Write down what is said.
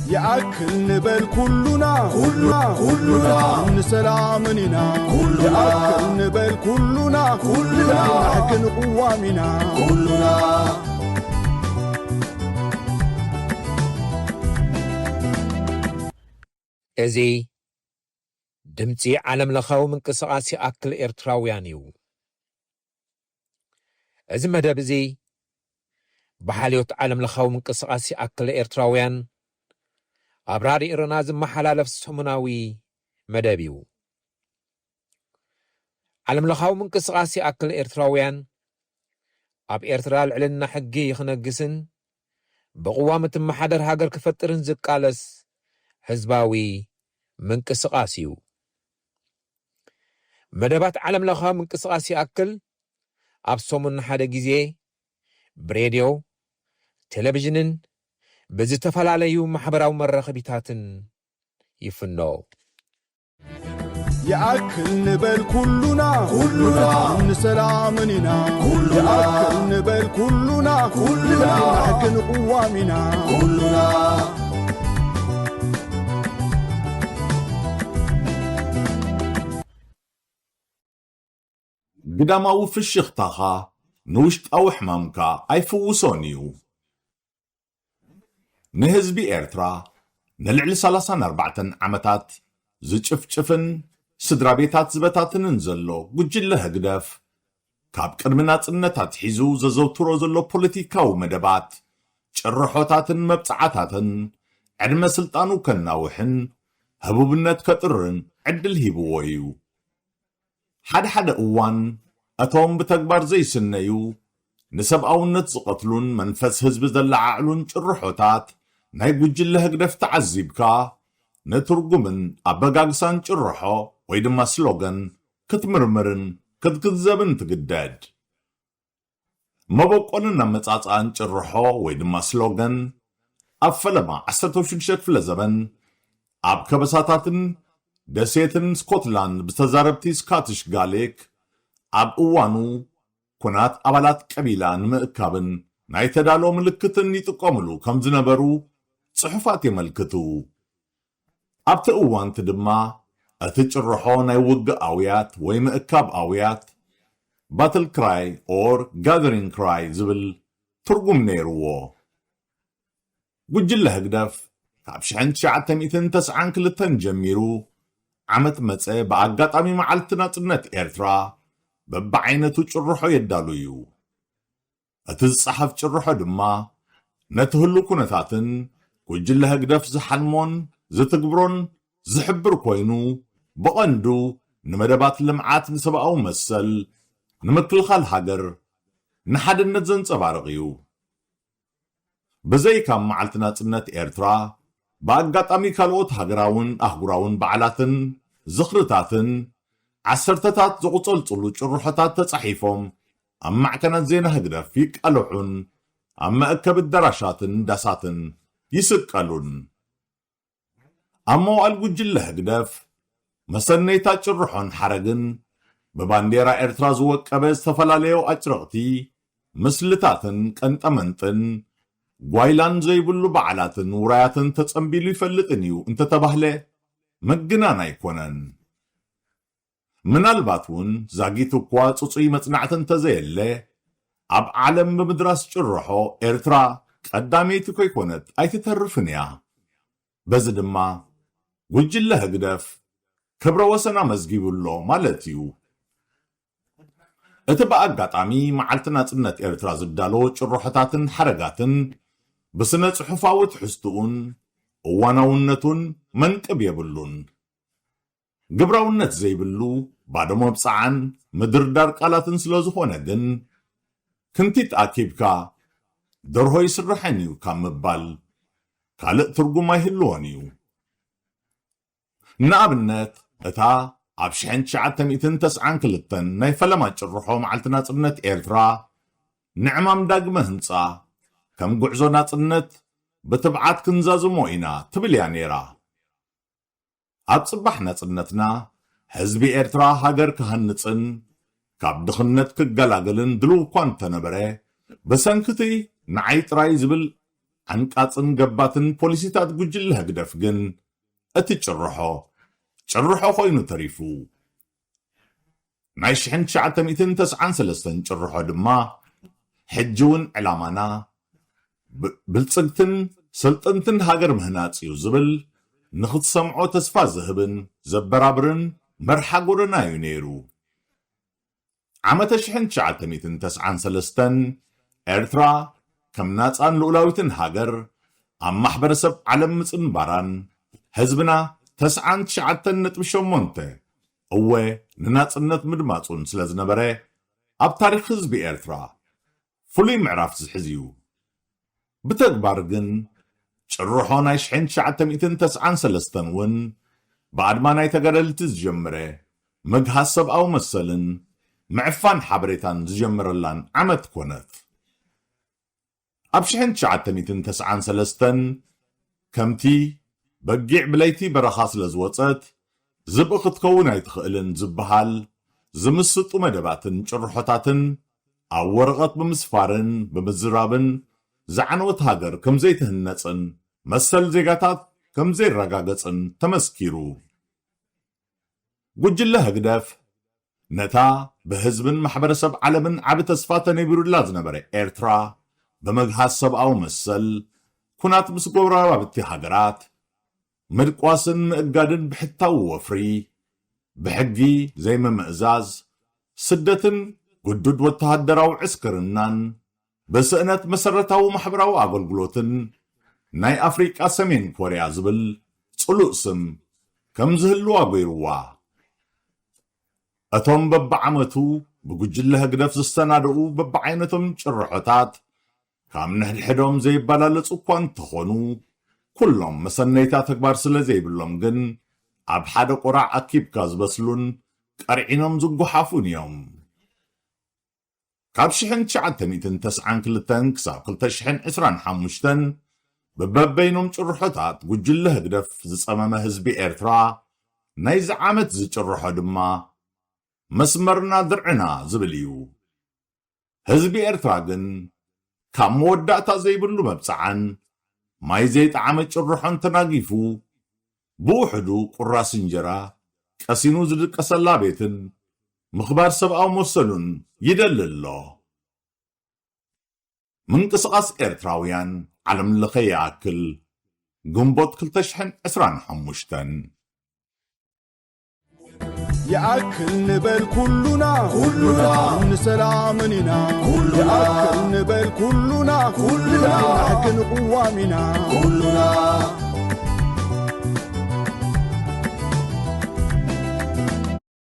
ይኣክል ንበል ኩሉና፣ ኩሉና፣ ኩሉና፣ ንሰላምን ኢና። ኩሉና። ይኣክል ንበል ኩሉና፣ ኩሉና፣ ንሕግን ቅዋም ኢና። ኩሉና። እዚ ድምጺ ዓለም ለኻዊ ምንቅስቓስ ይኣክል ኤርትራውያን እዩ። እዚ መደብ እዚ ብሓልዮት ዓለም ለኻዊ ምንቅስቓስ ይኣክል ኤርትራውያን ኣብ ራድዮ ኤረና ዝመሓላለፍ ሰሙናዊ መደብ እዩ። ዓለም ለኻዊ ምንቅስቓስ ይኣክል ኤርትራውያን ኣብ ኤርትራ ልዕልና ሕጊ ክነግስን ብቕዋም እትመሓደር ሃገር ክፈጥርን ዝቃለስ ህዝባዊ ምንቅስቓስ እዩ። መደባት ዓለም ለኻዊ ምንቅስቓስ ይኣክል ኣብ ሰሙን ሓደ ግዜ ብሬድዮ፣ ቴሌቪዥንን ብዝተፈላለዩ ማሕበራዊ መራኸቢታትን ይፍኖ። ይኣክል ንበል ኩሉና፣ ኩሉና፣ ንሰላምን ኢና። ኩሉና። ይኣክል ንበል ኩሉና፣ ኩሉና፣ ንሕግን ቅዋም ኢና። ኩሉና። ግዳማዊ ፍሽኽታኻ ንውሽጣዊ ሕማምካ ኣይፍውሶን እዩ። ንህዝቢ ኤርትራ ንልዕሊ ሰላሳን ኣርባዕተን ዓመታት ዝጭፍጭፍን ስድራ ቤታት ዝበታትንን ዘሎ ጉጅለ ህግደፍ፣ ካብ ቅድሚ ናጽነት ኣትሒዙ ዘዘውትሮ ዘሎ ፖለቲካዊ መደባት፣ ጭርሖታትን መብጽዓታትን፣ ዕድመ ስልጣኑ ከናውሕን ህቡብነት ከጥርን ዕድል ሂብዎ እዩ። ሓደ ሓደ እዋን፣ እቶም ብተግባር ዘይስነዩ፣ ንሰብኣውነት ዝቐትሉን መንፈስ ህዝቢ ዘለዓዕሉን ጭርሖታት ናይ ጉጅለ ህግደፍ ተዓዚብካ፣ ንትርጉምን ኣበጋግሳን ጭርሖ ወይ ድማ ስሎገን ክትምርምርን ክትግንዘብን ትግደድ። መበቆልን ኣመጻጽኣን ጭርሖ ወይ ድማ ስሎገን፣ ኣብ ፈለማ ዓሰርተ ሽዱሽተ ክፍለ ዘበን፣ ኣብ ከበሳታትን ደሴትን ስኮትላንድ ብተዛረብቲ ስካትሽ ጋሊክ፣ ኣብ እዋኑ ኩናት ኣባላት ቀቢላ ንምእካብን ናይ ተዳሎ ምልክትን ይጥቀሙሉ ከም ዝነበሩ ጽሑፋት የመልክቱ። ኣብቲ እዋንቲ ድማ፣ እቲ ጭርሖ ናይ ውግእ ኣውያት ወይ ምእካብ ኣውያት፣ battle cry or gathering cry ዝብል ትርጉም ነይርዎ። ጉጅለ ህግደፍ፣ ካብ ሽሕን ትሽዓተ ሚእትን ተስዓን ክልተን ጀሚሩ፣ ዓመት መጸ ብኣጋጣሚ መዓልቲ ናጽነት ኤርትራ፣ በብዓይነቱ ጭርሖ የዳሉ እዩ። እቲ ዝጸሓፍ ጭርሖ ድማ፣ ነቲ ህሉ ኩነታትን ጉጅለ ህግደፍ ዝሓልሞን ዝትግብሮን ዝሕብር ኮይኑ፣ ብቐንዱ ንመደባት ልምዓት፣ ንሰብኣዊ መሰል፣ ንምክልኻል ሃገር፣ ንሓድነት ዘንጸባርቕ እዩ። ብዘይካ መዓልቲ ናጽነት ኤርትራ፣ ብኣጋጣሚ ካልኦት ሃገራውን ኣህጉራውን በዓላትን ዝኽርታትን፣ ዓሰርተታት ዝቑጸልጽሉ ጭርሖታት ተጻሒፎም ኣብ ማዕከናት ዜና ህግደፍ ይቃልሑን ኣብ መእከቢ ኣዳራሻትን ዳሳትን ይስቀሉን። ኣብ መዋእል ጉጅለ ህግደፍ፣ መሰነይታ ጭርሖን ሓረግን፣ ብባንዴራ ኤርትራ ዝወቀበ ዝተፈላለዩ ኣጭርቕቲ፣ ምስልታትን ቀንጠመንጥን፣ ጓይላን ዘይብሉ በዓላትን ውራያትን ተጸንቢሉ ይፈልጥን እዩ እንተተባህለ፣ ምግናን ኣይኮነን። ምናልባት እውን ዛጊት እኳ ጽጹይ መጽናዕቲ እንተዘየለ፣ ኣብ ዓለም ብምድራስ ጭርሖ ኤርትራ ቀዳመይቲ ከይኮነት ኣይትተርፍን እያ። በዚ ድማ ጉጅለ ህግደፍ ክብረ ወሰን ኣመዝጊቡ ኣሎ ማለት እዩ። እቲ ብኣጋጣሚ መዓልቲ ናጽነት ኤርትራ ዝዳለዎ ጭርሖታትን ሓረጋትን ብስነ ጽሑፋዊ ትሕዝትኡን እዋናውነቱን መንቅብ የብሉን። ግብራውነት ዘይብሉ ባዶ መብጽዓን ምድርዳር ቃላትን ስለ ዝኾነ ግን፣ ክንቲት ኣኪብካ ደርሆ ይስርሐን እዩ ካብ ምባል ካልእ ትርጉም ኣይህልዎን እዩ። ንኣብነት፣ እታ ኣብ ሽሕን ትሽዓተ ሚእትን ተስዓን ክልተን ናይ ፈለማ ጭርሖ መዓልቲ ናጽነት ኤርትራ፣ ንዕማም ዳግመ ህንጻ ከም ጉዕዞ ናጽነት ብትብዓት ክንዛዝሞ ኢና ትብል እያ ነይራ። ኣብ ጽባሕ ናጽነትና፣ ህዝቢ ኤርትራ ሃገር ክሃንጽን ካብ ድኽነት ክገላገልን ድሉው እኳ እንተነበረ፣ ብሰንክቲ ንዓይ ጥራይ ዝብል ዓንቃጽን ገባትን ፖሊሲታት ጉጅለ ህግደፍ ግን እቲ ጭርሖ ጭርሖ ኮይኑ ተሪፉ። ናይ ሽሕን ትሽዓተ ሚእትን ተስዓን ሰለስተን ጭርሖ ድማ ሕጂ እውን ዕላማና ብ- ብልጽግትን ሰልጠንትን ሃገር ምህናጽ እዩ ዝብል ንኽትሰምዖ ተስፋ ዝህብን ዘበራብርን መርሓ ጎደና እዩ ነይሩ። ዓመተ ሽሕን ትሽዓተ ሚእትን ተስዓን ሰለስተን ኤርትራ ከም ናጻን ልኡላዊትን ሃገር ኣብ ማሕበረሰብ ዓለም ምጽንባራን ህዝብና ተስዓን ትሽዓተን ነጥቢ ሸሞንተ እወ ንናጽነት ምድማጹን ስለ ዝነበረ ኣብ ታሪኽ ህዝቢ ኤርትራ ፍሉይ ምዕራፍ ዝሕዝ እዩ። ብተግባር ግን ጭርሖ ናይ ሽሕን ትሽዓተ ሚእትን ተስዓን ሰለስተን እውን ብኣድማ ናይ ተጋደልቲ ዝጀመረ ምግሃስ ሰብኣዊ መሰልን ምዕፋን ሓበሬታን ዝጀመረላን ዓመት ኮነት። ኣብ ሽሕን ትሽዓተ ሚእትን ተስዓን ሰለስተን ከምቲ በጊዕ ብለይቲ በረኻ ስለ ዝወጸት ዝብኢ ክትከውን ኣይትኽእልን ዝበሃል ዝምስጡ መደባትን ጭርሖታትን ኣብ ወረቐት ብምስፋርን ብምዝራብን ዝዓነወት ሃገር ከም ዘይትህነጽን መሰል ዜጋታት ከም ዘይረጋገጽን ተመስኪሩ። ጉጅለ ህግደፍ ነታ ብህዝብን ማሕበረሰብ ዓለምን ዓቢ ተስፋ ተነቢሩላ ዝነበረ ኤርትራ ብምግሃስ ሰብኣዊ መሰል ኩናት ምስ ጎረባብቲ ሃገራት ምድቋስን ምእጋድን ብሕታዊ ወፍሪ ብሕጊ ዘይምምእዛዝ ስደትን ግዱድ ወተሃደራዊ ዕስክርናን ብስእነት መሰረታዊ ማሕበራዊ ኣገልግሎትን ናይ ኣፍሪቃ ሰሜን ኮርያ ዝብል ጽሉእ ስም ከም ዝህልዋ ገይርዋ። እቶም በብዓመቱ ብጉጅለ ህግደፍ ዝሰናድኡ በብዓይነቶም ጭርሖታት ካብ ንሕድሕዶም ዘይበላለጹ እኳ እንተኾኑ ኩሎም መሰነይታ ተግባር ስለ ዘይብሎም ግን ኣብ ሓደ ቆራዕ ኣኪብካ ዝበስሉን ቀርዒኖም ዝጓሓፉን እዮም። ካብ ሽሕን ትሽዓተ ሚእትን ተስዓን ክልተን ክሳብ ክልተ ሽሕን ዕስራን ሓሙሽተን ብበበይኖም ጭርሖታት ጉጅለ ህግደፍ ዝጸመመ ህዝቢ ኤርትራ ናይዚ ዓመት ዝጭርሖ ድማ መስመርና ድርዕና ዝብል እዩ። ህዝቢ ኤርትራ ግን ካብ መወዳእታ ዘይብሉ መብጽዓን ማይ ዘይጠዓመ ጭርሖን ተናጊፉ ብውሕዱ ቁራስ እንጀራ ቀሲኑ ዝድቀሰላ ቤትን ምኽባር ሰብኣዊ መሰሉን ይደሊ ኣሎ። ምንቅስቓስ ኤርትራውያን ዓለም ለኸ ይኣክል ግንቦት ክልተ ሽሕን ዕስራን ሓሙሽተን። ይኣክል ንበል ኩሉና ኩሉና ንሰላምን ኢና ኩሉና ይኣክል ንበል ኩሉና ኩሉና ንሕጊ ንቅዋም ኢና ኩሉና